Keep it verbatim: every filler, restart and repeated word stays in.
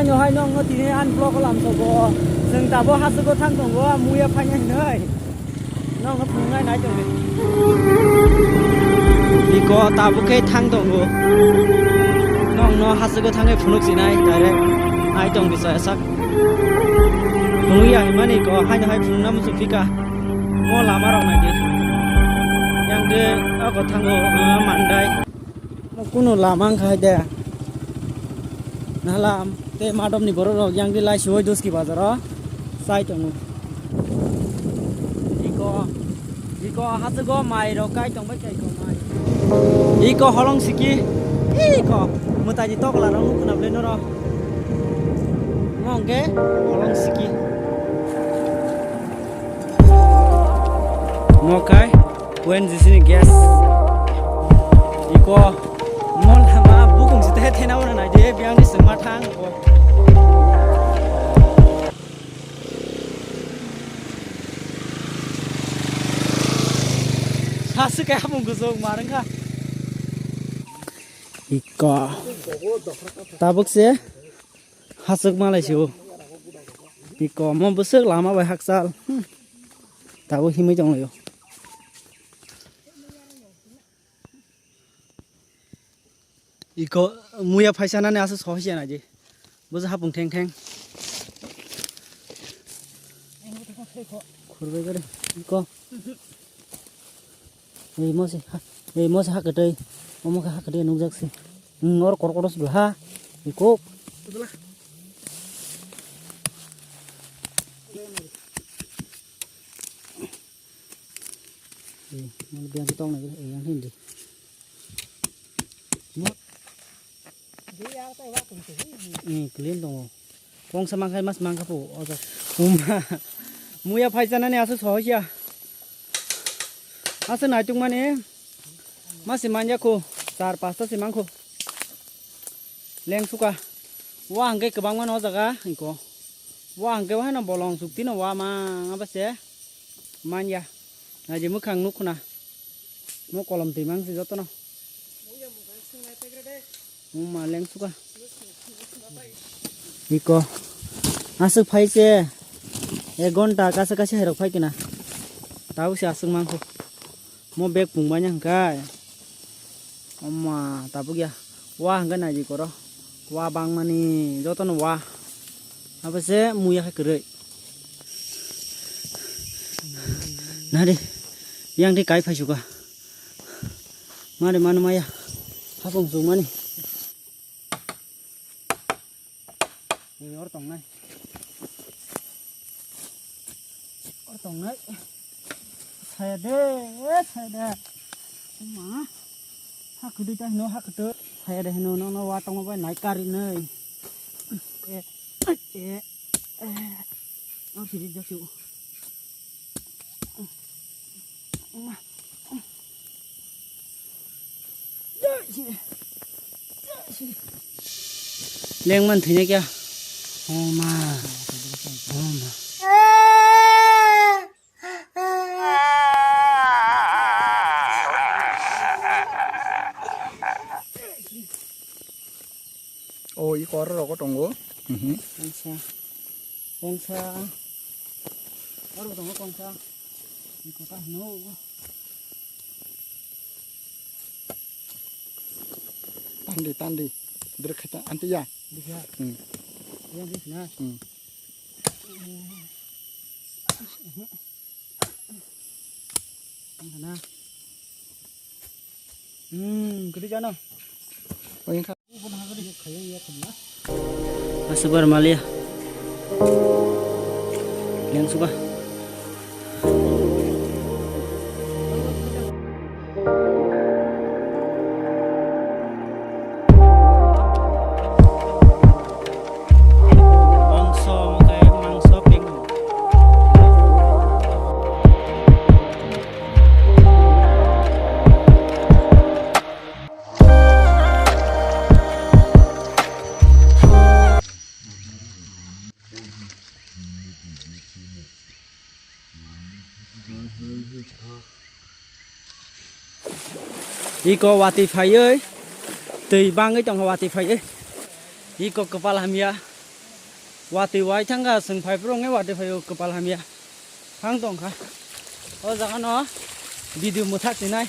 Yo hai nokno tini unblock lamsogo. Chwng tabuk hachugo thang tongo, muya phaina hinwi. Nokno phunuknai nai tongdi. Iko tabuk khe thang tongo. Nokno hachugo thangwi phunuk sinai direct. Nai tong bisa sak. Phunukya hinmani iko haino hai phunukna muchung phika. Mo lama rok naidi. Yang de ako thango, ah, mandai. Mo kunu lama wngkha hai de. Nalam tei madom ni borok rok yang di lai suwai Doski bazar o chai tongo. Iko, iko hachugo mai rok kai tong bai kai ko mai. Iko holong siki, iko mwtai ni tokla rok nukuna bwlai noro. Mo hwnkhe holong siki. Mo kai. Wen jisini gas. Iko mol hama bukung site thena wana nai de biang ni sengma thang ko. Sa se kai hamung gusung marang kha. Iko. Tabuk se hasuk malai siu. Iko mo busuk lama bai hakchal. Hmm. Tabuk himui tong laio. Iko muya phaisa nani aswk sohor ya naidi. Busa hapung theng theng. Khurbai gari. Iko. Ei mo se ha, ei mo se ha kwtwi. Omo khe ha kwtwi nukjak se. Hmm, or kor koros bo ha. Iko. Eh, yang tong nai, eh, yang hindi. Mo. Eh, clean tongo. Kongsa mangkhai mas mangkha po, oja. Uma. Muya phaisa nani aswk sohor ya. Aswk naituk mani. Masi manya ko. Char pasta si mangko. Leng suka. Wa hwnkhe kwbangma no jaga iko. Wa hwnkhe wa no bolong sukti no wa ma abo se manya. Naidi mwkhang nukhuna. Mo kolom twi mang se jotono. Mo ma leng suka. Iko. Aswk phai se. Ek ghonta kasa kasi hai rok phai kina. Tau se aswk mangko. Mo bag pung manya hwnkhe. Oma tabuk ya. Wa hwnkhe naidi koro. Wa bangmani jotono wa. Abo se muya hai kwrwi. Nari. Yang di kai phai suka. Mari manu maya. Hapung sung mani. Ni or tongnai. Or tongnai. Saya de, saya de. Ma. Ha kudu ta no ha kudu. Saya de no no no wa tong bai nai kari nai. Eh, eh, eh. Oh, sini jasu. Leng man thwina kya? Oh ma. Oh ma. Oh, i kor rogo tongo. Mhm. Kongsa. Kongsa. Oro tongo kongsa. Iko ta hino. Tandi, tandi. Drekhe ta, anti ya. Dikha. Hmm. Yang di sana. Hmm. Ang sana. Hmm, gede jano. Oh, yang ka- Aswk bar maliya. Leng suka. Mangso, omo khe mangso peng. Iko watwi phaiwi, twi bangwi tongkha watwi phaiwi. Iko kwpal hamya. Watwi wai thangkha, chwng phai phuru wngwi watwi phaio, kwpal hamya. Thang tongkha. O jaga no video mwthak sinai.